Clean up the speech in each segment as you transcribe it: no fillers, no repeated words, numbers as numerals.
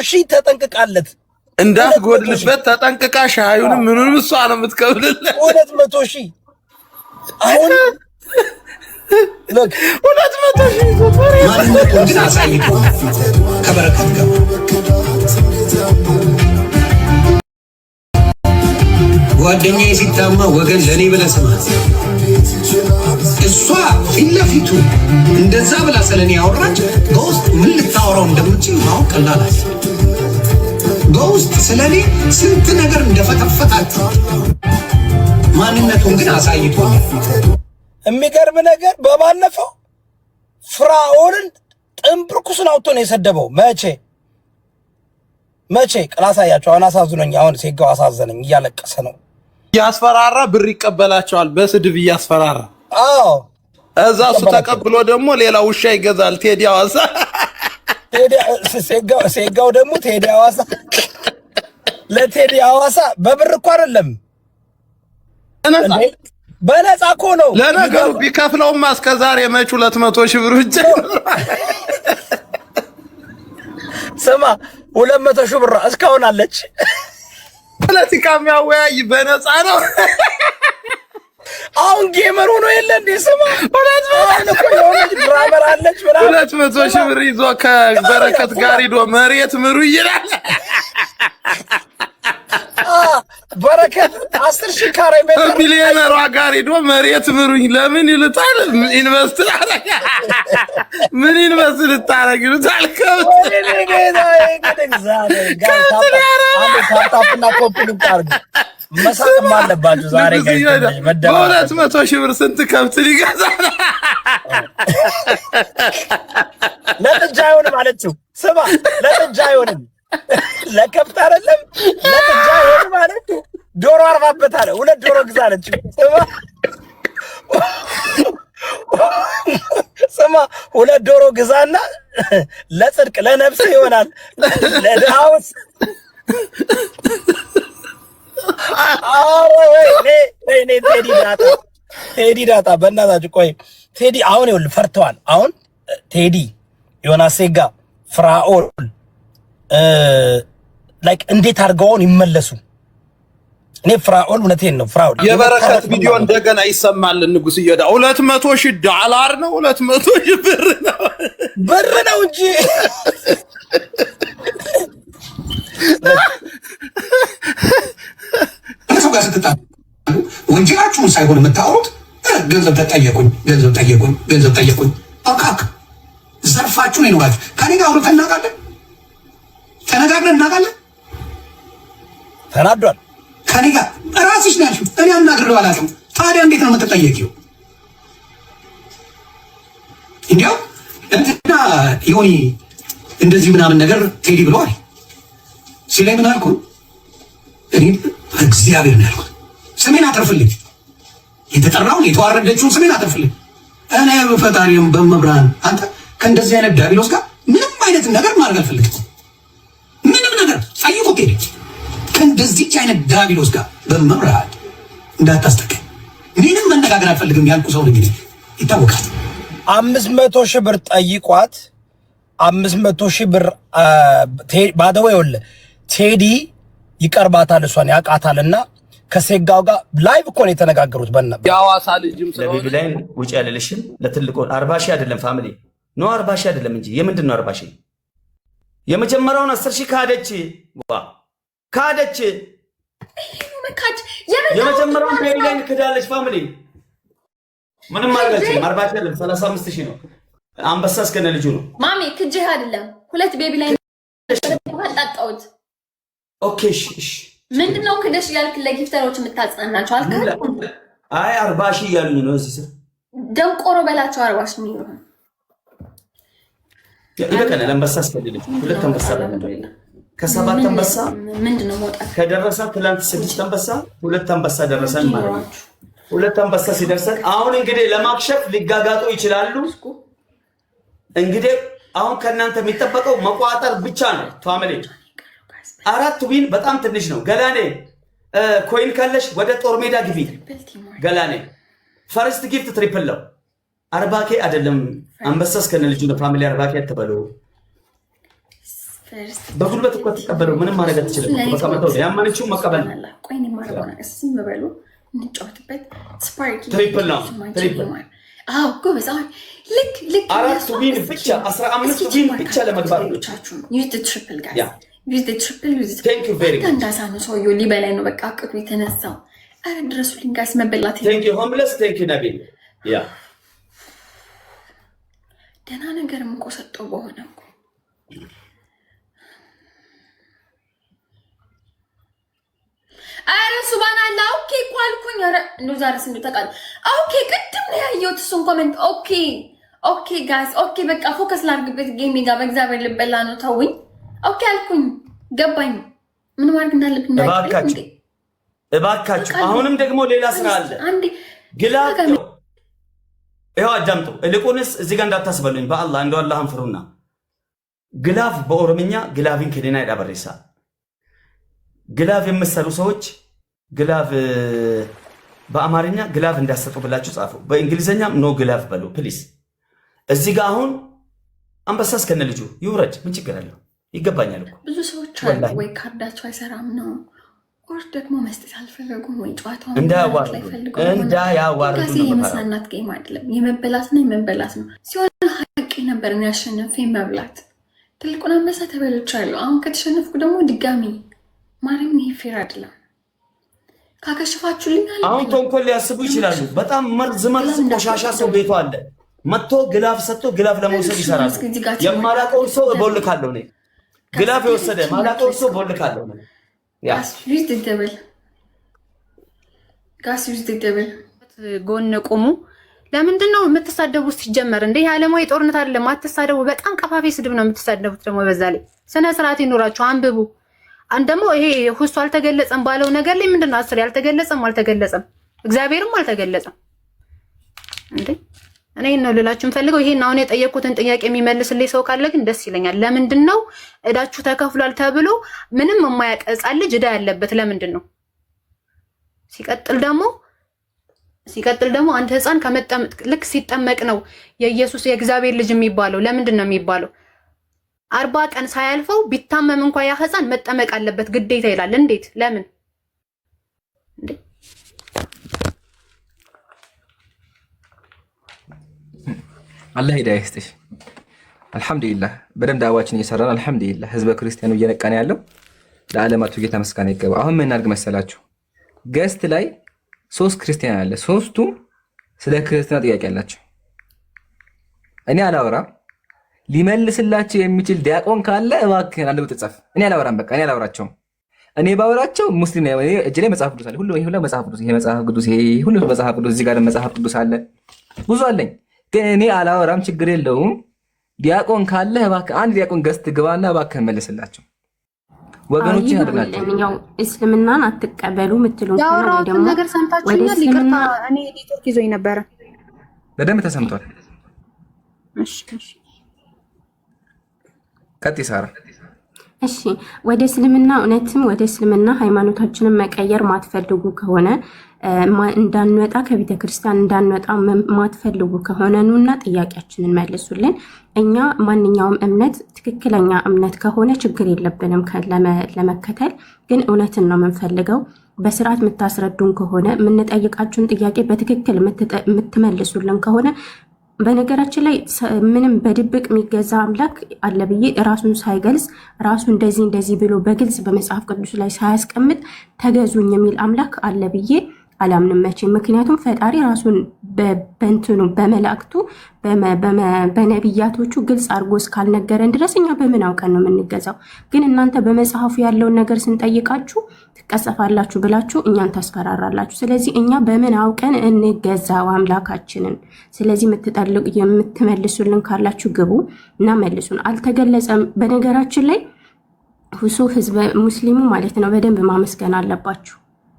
ሺህ ተጠንቅቃለት እንዳትጎድልበት ተጠንቅቃ ሻዩንም ምኑንም እሷ ነው የምትከፍልለት። 200,000 አሁን 200,000 ማንነቱን ግን አሳይቶ ከበረከት ጋር ጓደኛዬ ሲታማ ወገን ለእኔ ብለህ ስማ። እሷ ፊት ለፊቱ እንደዛ ብላ ስለኔ ያወራች በውስጥ ምን ልታወራው እንደምችል ማወቅ ቀላል አይደለም። በውስጥ ስለኔ ስንት ነገር እንደፈተፈታችሁ ማንነቱን ግን አሳይቶኛል። የሚገርም ነገር በባለፈው ፍራኦልን ጥንብርኩስን አውጥቶ ነው የሰደበው። መቼ መቼ ላሳያቸው። አሁን አሳዝኖኝ፣ አሁን ሴጋው አሳዘነኝ፣ እያለቀሰ ነው። እያስፈራራ ብር ይቀበላቸዋል፣ በስድብ እያስፈራራ። አዎ። እዛ እሱ ተቀብሎ ደግሞ ሌላ ውሻ ይገዛል። ቴዲ ሐዋሳ። ሴጋው ደግሞ ቴዲ ሐዋሳ፣ ለቴዲ ሐዋሳ በብር እኮ አይደለም፣ በነፃ እኮ ነው። ለነገሩ ቢከፍለውማ እስከ ዛሬ መች 200,000 ብር ብቻ። ስማ፣ 200,000 ብር እስካሁን አለች። ፖለቲካ የሚያወያይ በነፃ ነው። አሁን gamer ሆኖ የለ እንዴ? ስማ፣ አሁን እኮ የሆነች drummer አለች ምናምን። 200,000 ብር ይዞ ከበረከት ጋር ሂዶ መሬት ምሩ ይላል። በረከት 10,000 ካሬ ሜትር ቢሊዮነሯ ጋር ሂዶ መሬት ምሩኝ ለምን ይሉታል። Invest ምን invest ልታረግ ይሉታል። ከብት Tap tap ና copy link አድርጉ። መሳቅም አለባችሁ ዛሬ። በ200,000 ብር ስንት ከብት ሊገዛ? ለጥጃ አይሆንም አለችው። ስማ፣ ለጥጃ አይሆንም፣ ለከብት አይደለም ለጥጃ አይሆንም አለችው። ዶሮ አርባበት አለ። ሁለት ዶሮ ግዛ አለችው። ስማ ስማ፣ ሁለት ዶሮ ግዛና ለጽድቅ ለነፍስ ይሆናል ለድሃውስ። ኧረ ወይኔ ወይኔ፣ ቴዲ ዳጣ፣ ቴዲ ዳጣ፣ በእናታችሁ ቆይ፣ ቴዲ አሁን ይኸውልህ ፈርተዋል። አሁን ቴዲ፣ ዮናስ ሴጋ፣ ፍራኦል like እንዴት አድርገውን ይመለሱ? እኔ ፍራኦል እውነቴን ነው ፍራኦል የበረከት ቪዲዮ እንደገና ይሰማል። ንጉስ እየዳ 200,000 ዶላር ነው፣ 200,000 ብር ነው። ብር ነው እንጂ። ከሰው ጋር ስትጣሉ ወንጀላችሁን ሳይሆን የምታወሩት ገንዘብ ተጠየቁኝ፣ ገንዘብ ጠየቁኝ፣ ገንዘብ ጠየቁኝ። አካክ ዘርፋችሁ ነው ይኖራችሁ። ከኔ ጋር አውርተን እናውቃለን? ተነጋግረን እናውቃለን? ተናዷል። ከኔ ጋር ራስሽ ነው ያልሽው። እኔ አናግሬው አላውቅም። ታዲያ እንዴት ነው የምትጠየቂው? እንዲያው እንትና ዮኒ እንደዚህ ምናምን ነገር ቴዲ ብለዋል ሲለኝ ምን አልኩ? እኔ እግዚአብሔር ነው ያልኩት። ስሜን አትርፍልኝ፣ የተጠራውን የተዋረደችውን ስሜን አትርፍልኝ። እኔ በፈጣሪም በመብርሃን አንተ ከእንደዚህ አይነት ዲያብሎስ ጋር ምንም አይነት ነገር ማድረግ አልፈልግም። ምንም ነገር ጠይቁ ቴዲ፣ ከእንደዚች አይነት ዲያብሎስ ጋር በመብርሃን እንዳታስጠቀኝ ምንም መነጋገር አልፈልግም ያልኩ ሰው ነኝ። ይታወቃል። 500,000 ብር ጠይቋት። 500,000 ብር by the way ይኸውልህ ቴዲ ይቀርባታል፣ እሷን ያውቃታል። እና ከሴጋው ጋር live እኮ ነው የተነጋገሩት። በና የሐዋሳ ልጅም ለ baby ላይ ውጭ ያለልሽም ለትልቁ 40,000 አይደለም family፣ no 40,000 አይደለም እንጂ የምንድን ነው 40,000? የመጀመሪያውን 10,000 ካደች፣ ዋ ካደች። መካድ የመጀመሪያውን baby ላይ ክዳለች። Family፣ ምንም ማድረግ አልችልም። 40,000 አይደለም፣ 35,000 ነው። አንበሳ እስከነ ልጁ ነው። ማሜ ክጅህ አይደለም፣ ሁለት baby ላይ አጣጣሁት። Okay፣ እሺ እሺ። ምንድነው ክደሽ እያልክ ለ gifter ኦች የምታጽናናቸው? አልካድኩም። አይ 40,000 እያሉኝ ነው እዚህ ስር። ደንቆሮ በላቸው። 40,000 ነው። ይበቃናል። አንበሳ እስከነ ልጁ ሁለት አንበሳ ከሰባት አንበሳ ምንድነው መውጣት ከደረሰ ትላንት ስድስት አንበሳ ሁለት አንበሳ ደረሰን ማለት ነው። ሁለት አንበሳ ሲደርሰን አሁን እንግዲህ ለማክሸፍ ሊጋጋጡ ይችላሉ። እንግዲህ አሁን ከእናንተ የሚጠበቀው መቋጠር ብቻ ነው። Family፣ አራት win በጣም ትንሽ ነው። ገላኔ coin ካለሽ ወደ ጦር ሜዳ ግቢ። ገላኔ first gift triple ነው። 40K አይደለም፣ አንበሳ እስከነ ልጁ ነው። Family፣ 40K አትበሉ። First በጉልበት እኮ አትቀበለው። ምንም ማድረግ አትችልም። በቃ መተው ነው ያመነችው፣ መቀበል ነው። ቆይ እኔ የማደርገው ነገር ዝም በሉ፣ እንጫወትበት። ስፓርክ Triple ነው፣ triple። አዎ ጎበዝ። አሁን ልክ ልክ አራት win ብቻ፣ 15 win ብቻ ለመግባት ነው። Use the triple, guys, use the triple, use Thank you very much. እንዳሳ ነው ሰውየው ሊበላይ ነው። በቃ አቅቱ የተነሳው። አረ ድረሱልኝ guys፣ መበላት Thank you ሆምለስ፣ thank you ነቢል፣ yeah. ደህና ነገርም እኮ ሰጠው በሆነ እኮ። አረ ሱባን አላ፣ okay እኮ አልኩኝ። አረ እንደው ዛሬስ እንደው ተቃል። Okay፣ ቅድም ነው ያየሁት እሱን comment። Okay, guys, okay፣ በቃ focus ላድርግበት game ኤ ጋር። በእግዚአብሔር ልበላ ነው፣ ተውኝ። Okay አልኩኝ፣ ገባኝ። ምን ማድረግ እንዳለብኝ። እባካችሁ እባካችሁ፣ አሁንም ደግሞ ሌላ ስራ አለ። አንዴ Glove ይኸው አዳምጡ። ይልቁንስ እዚህ ጋር እንዳታስበሉኝ በአላህ፣ እንደው አላህን ፍሩና። Glove በኦሮምኛ glove hin kenninaa ይዳበሬሳ። Glove የምትሰሩ ሰዎች glove በአማርኛ glove እንዳሰጡ ብላችሁ ጻፉ። በእንግሊዝኛም no glove በሉ please። እዚህ ጋር አሁን አንበሳ እስከነ ልጁ ይውረድ። ምን ችግር አለው? ይገባኛል እኮ። ብዙ ሰዎች አሉ ወይ ካርዳቸው አይሰራም ነው or ደግሞ መስጠት አልፈለጉም ወይ ጨዋታውን እንዳያዋርዱ። የመዝናናት game አይደለም፣ የመበላትና የመበላት ነው ሲሆን ሀቂ ነበር ያሸነፈ መብላት። ትልቁን አንበሳ ተበልቻለሁ። አሁን ከተሸነፍኩ ደግሞ ድጋሚ ማርያምን፣ ይሄ fair አይደለም። ካከሸፋችሁልኝ አሁን ተንኮል ሊያስቡ ይችላሉ። በጣም መርዝ መርዝ ቆሻሻ ሰው ቤቱ አለ። መጥቶ glove ሰጥቶ glove ለመውሰድ ይሰራሉ። የማላውቀውን ሰው እቦልካለሁ እኔ። Glove የወሰደ ማላውቀውን ሰው እቦልካለሁ። Guys, use the double, guys, use the double. ጎን ቁሙ። ለምንድን ነው የምትሳደቡት? ሲጀመር እንደ ይህ ዓለማዊ ጦርነት አይደለም። አትሳደቡ። በጣም ቀፋፊ ስድብ ነው የምትሳደቡት። ደግሞ በዛ ላይ ስነ ስርዓት ይኖራችሁ፣ አንብቡ። ደግሞ ይሄ ሁሱ አልተገለጸም ባለው ነገር ላይ ምንድን ነው አስር ያልተገለጸም አልተገለጸም፣ እግዚአብሔርም አልተገለጸም እንዴ። እኔ ይሄን ነው ልላችሁ የምፈልገው። ይሄን አሁን የጠየኩትን ጥያቄ የሚመልስልኝ ሰው ካለ ግን ደስ ይለኛል። ለምንድን ነው እዳችሁ ተከፍሏል ተብሎ ምንም የማያውቅ ሕፃን ልጅ እዳ ያለበት ለምንድን ነው? ሲቀጥል ደግሞ አንድ ሕፃን ከመጠመቅ ልክ ሲጠመቅ ነው የኢየሱስ የእግዚአብሔር ልጅ የሚባለው። ለምንድን ነው የሚባለው? 40 ቀን ሳያልፈው ቢታመም እንኳ ያ ሕፃን መጠመቅ አለበት ግዴታ ይላል። እንዴት? ለምን እንዴ? አላህ ሂዳያ ይስጥሽ። አልሐምዱሊላህ በደንብ ዳዋችን እየሰራን፣ አልሐምዱሊላህ ህዝበ ክርስቲያኑ እየነቃን ያለው፣ ለዓለማቱ ጌታ ምስጋና ይገባ። አሁን ምን እናድርግ መሰላችሁ? Guest ላይ ሶስት ክርስቲያን አለ። ሶስቱም ስለ ክርስትና ጥያቄ አላቸው። እኔ አላወራም። ሊመልስላቸው የሚችል ዲያቆን ካለ እባክህን አንድ ቁጥር ጻፍ። እኔ አላወራም። በቃ እኔ አላወራቸውም። እኔ ባወራቸው ሙስሊም ነው። እጅ ላይ መጽሐፍ ቅዱስ አለ። ሁሉ ይሄ መጽሐፍ ቅዱስ፣ ይሄ መጽሐፍ ቅዱስ፣ ይሄ ሁሉ መጽሐፍ ቅዱስ፣ እዚህ ጋር መጽሐፍ ቅዱስ አለ። ብዙ አለኝ። ግን እኔ አላወራም፣ ችግር የለውም። ዲያቆን ካለ እባክህ አንድ ዲያቆን guest ግባና እባክህ መልስላቸው። ወገኖችን አድናቸው። ያው እስልምናን አትቀበሉ የምትሉ ያወራሁትን ነገር ሰምታችሁኛል። ይቅርታ እኔ ኔትወርክ ይዞኝ ነበረ። በደንብ ተሰምቷል። እሺ። ቀጥ ሳራ። እሺ፣ ወደ እስልምና እውነትም ወደ እስልምና ሃይማኖታችንን መቀየር ማትፈልጉ ከሆነ፣ እንዳንወጣ ከቤተ ክርስቲያን እንዳንወጣ ማትፈልጉ ከሆነ ኑና ጥያቄያችንን መልሱልን። እኛ ማንኛውም እምነት ትክክለኛ እምነት ከሆነ ችግር የለብንም ለመከተል፣ ግን እውነትን ነው የምንፈልገው። በስርዓት የምታስረዱን ከሆነ፣ የምንጠይቃችሁን ጥያቄ በትክክል የምትመልሱልን ከሆነ፣ በነገራችን ላይ ምንም በድብቅ የሚገዛ አምላክ አለ ብዬ ራሱን ሳይገልጽ፣ ራሱ እንደዚህ እንደዚህ ብሎ በግልጽ በመጽሐፍ ቅዱስ ላይ ሳያስቀምጥ ተገዙኝ የሚል አምላክ አለ ብዬ አላምንም መቼም። ምክንያቱም ፈጣሪ ራሱን በእንትኑ በመላእክቱ በነቢያቶቹ ግልጽ አድርጎ እስካልነገረን ድረስ እኛ በምን አውቀን ነው የምንገዛው? ግን እናንተ በመጽሐፉ ያለውን ነገር ስንጠይቃችሁ ትቀሰፋላችሁ ብላችሁ እኛን ታስፈራራላችሁ። ስለዚህ እኛ በምን አውቀን እንገዛው አምላካችንን? ስለዚህ የምትመልሱልን ካላችሁ ግቡ እና መልሱን። አልተገለጸም። በነገራችን ላይ ሁሱ ህዝበ ሙስሊሙ ማለት ነው በደንብ ማመስገን አለባችሁ።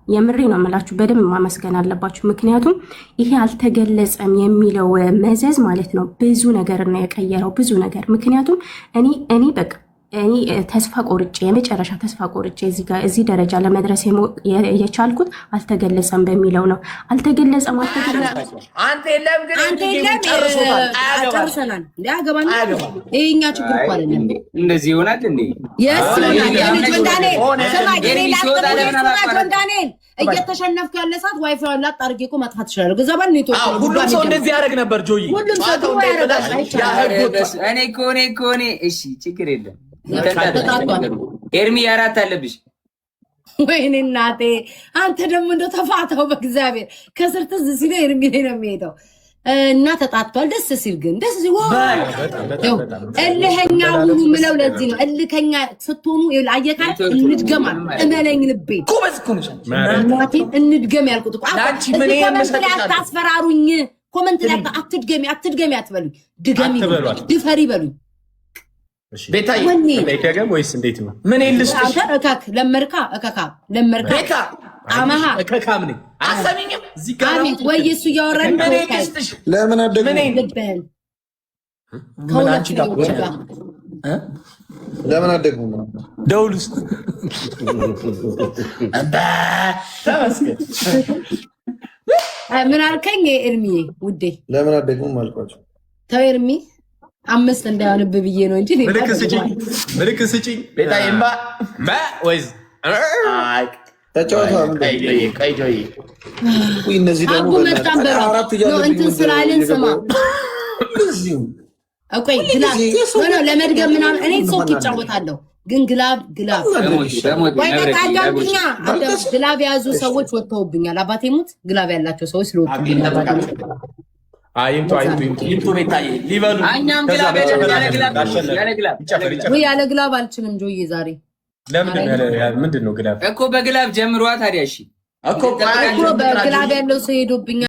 የምሬ ነው የምላችሁ፣ በደንብ ማመስገን አለባችሁ። ምክንያቱም ይሄ አልተገለጸም የሚለው መዘዝ ማለት ነው ብዙ ነገር ነው የቀየረው፣ ብዙ ነገር። ምክንያቱም እኔ በቃ እኔ ተስፋ ቆርጬ፣ የመጨረሻ ተስፋ ቆርጬ እዚህ ጋር እዚህ ደረጃ ለመድረስ የቻልኩት አልተገለጸም በሚለው ነው። አልተገለጸም፣ አልተገለጸም። አንተ የለም ግን አንተ የለም። ጨርሶታል። አያገባም። ጨርሰናል። እንደ አያገባንም። ይሄ እኛ ችግር እኮ አይደለም። እንደዚህ ይሆናል እንዴ? Yes፣ ይሆናል። የኔ ጆን ዳንኤል ስማ፣ የኔ ሲወጣ ለምን ላጥ አላቋረጥም? ጆን ዳንኤል፣ እየተሸነፍኩ ያለ ሰዓት ዋይፋይ ላጥ አድርጌ እኮ ማጥፋት እችላለሁ። ከዛ በኋላ ኔትወርክ አዎ፣ ነው ሁሉም ሰው እንደዚህ ያደርግ ነበር። ጆይ ሁሉም ሰው ጨዋታው ድሮ እንዳይበላሽ ያደርጋል። ያ አይቻልም። ህግ ወጥቷል። እኔ እኮ እሺ፣ ችግር የለም። ተጣጧል። ኤርሚ አራት አለብሽ። ወይኔ እናቴ፣ አንተ ደግሞ እንደው ተፋታው በእግዚአብሔር። ከስር ትዝ ሲል ኤርሚ ላይ ነው የሚሄደው እና ተጣጥቷል። ደስ ሲል ግን ደስ ሲል wow! ይኸው እልኸኛ ሁኑ ምለው ለዚህ ነው። እልከኛ ስትሆኑ ይኸውልህ፣ አየህ እንድገም አልኩት። እመነኝ ልቤ ጎበዝ እኮ ነሽ አንቺ። እናቴ እንድገም ያልኩት እኮ ለአንቺ ምን እዚህ comment ላይ የምሰጥሻለሁ? አታስፈራሩኝ። Comment ላይ አትድገሚ አትድገሚ አትበሉኝ። ድገሚ አትበሏት። ድፈሪ በሉኝ። ቤታዬ ወኔ ይደገም ወይስ እንዴት ነው? ምን ልስጥሽ? አንተ እካክ ለመርካ፣ እካካ ለመርካ። ቤታ አማሃ እከካም ነኝ። አሰሚኝም? እዚህ ጋር አቤት ወይ እሱ እያወራን ምን ልስጥሽ? ለምን አደግሞ? ምን ልብህን ምን ከሁለት አንቺ ጋር ልጆች ጋር ለምን አደግሞ? ደውል ውስጥ ተመስገን። ምን አልከኝ ኤርሚዬ ውዴ? ለምን አደግሞ አልኳቸው። ተው ኤርሚ፣ አምስት እንዳይሆንብህ ብዬ ነው እንጂ እኔ ምልክት ስጭኝ፣ ምልክት ስጭኝ። ቤታዬ እምባ ማ ወይስ አይ ተጫወታ። ቀይ ጆዬ፣ ቀይ ጆዬ። እነዚህ ደግሞ አቡ መጣን በሏት። አራት No እያለብኝ እንትን ስላልን ስማ ቆይ glove no ለመድገም ምናምን እኔ ሶክ ይጫወታለሁ ግን glove glove ወይ በቃ አዳምጡኛ። Glove የያዙ ሰዎች ወጥተውብኛል። አባቴ ሙት glove ያላቸው ሰዎች ስለወጡብኝ አባቴ ሙት። አይምቱ አይምቱ ይምቱ። ይምጡ ቤታዬ ሊበሉ። እኛም ከዛ glove የለም፣ መጨፈር ያለ glove አለብን። ያለ glove ይጨፈር ይጨፈር። ወይ ያለ glove አልችልም ጆዬ ዛሬ። ለምንድን ነው ምንድን ነው glove? እኮ በ glove ጀምሯ ታዲያ። እሺ እኮ እኮ በ glove ያለው ሰው ሄዶብኛል።